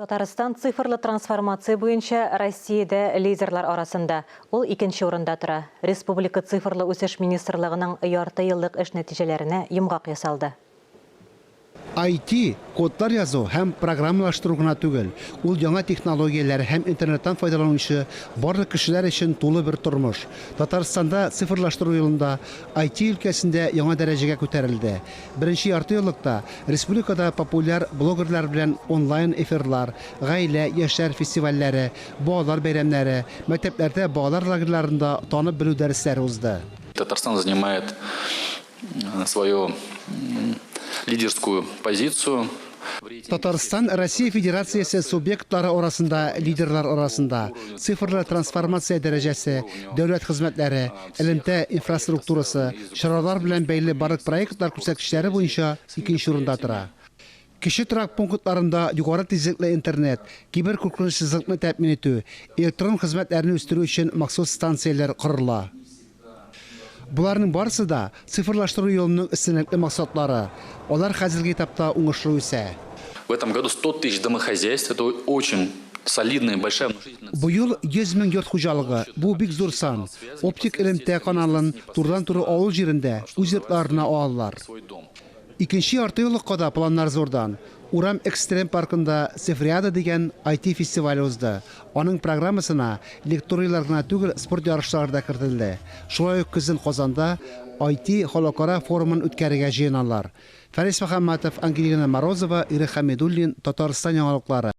Татарстан цифрлы трансформация буенча Россиядә лидерлар арасында. Ул икенче урында тора. Республика Цифрлы үсеш министрлыгының ярты еллык эш нәтиҗәләренә йомгак ясалды. IT, кодлар язу һәм программалаштыру гына түгел, ул яңа технологияләр һәм интернеттан файдаланучы барлык кешеләр өчен тулы бер тормыш. Татарстанда цифрлаштыру елында IT өлкәсендә яңа дәрәҗәгә күтәрелде. Беренче яртыеллыкта республикада популяр блогерлар белән онлайн эфирлар, гаилә, яшьләр фестивальләре, балалар бәйрәмнәре, мәктәпләрдә балалар лагерьларында танып белү дәресләре узды. Татарстан занимает свою лидерскую позицию. Татарстан Россия Федерациясе субъектлары арасында лидерлар арасында, цифрлы трансформация дәрәҗәсе, дәүләт хезмәтләре, элемтә инфраструктурасы, чаралар белән бәйле барлык проектлар күрсәткечләре буенча икенче урында тора. Кече торак пунктларында югары тизлекле интернет, киберкуркынычсызлыкны тәэмин итү, электрон хезмәтләрне үстерү өчен махсус станцияләр корыла. Боларның барысы да, цифрлаштыру елының өстенлекле максатлары. Алар хәзерге этапта уңышлы үсә. В этом году 100 тысяч домохозяйств, это очень солидная, большая, внушительная Быел 100 мең йорт хуҗалыгы, бу бик зур сан, оптик элемтә каналын турыдан-туры авыл җирендә, үз йортларына алалар. Икенче яртыеллыкка да планнар зурдан. Урам экстрем паркында Цифриада дигән IT-фестиваль узды. Аның программасына лекторийлар гына түгел, спорт ярышлары да кертелде. Шулай ук көзен Казанда IT халыкара форумын үткәрергә җыеналар. Фәрис Мөхәммәтов, Ангелина Морозова, Ирек Хәмидуллин, Татарстан яңалыклары.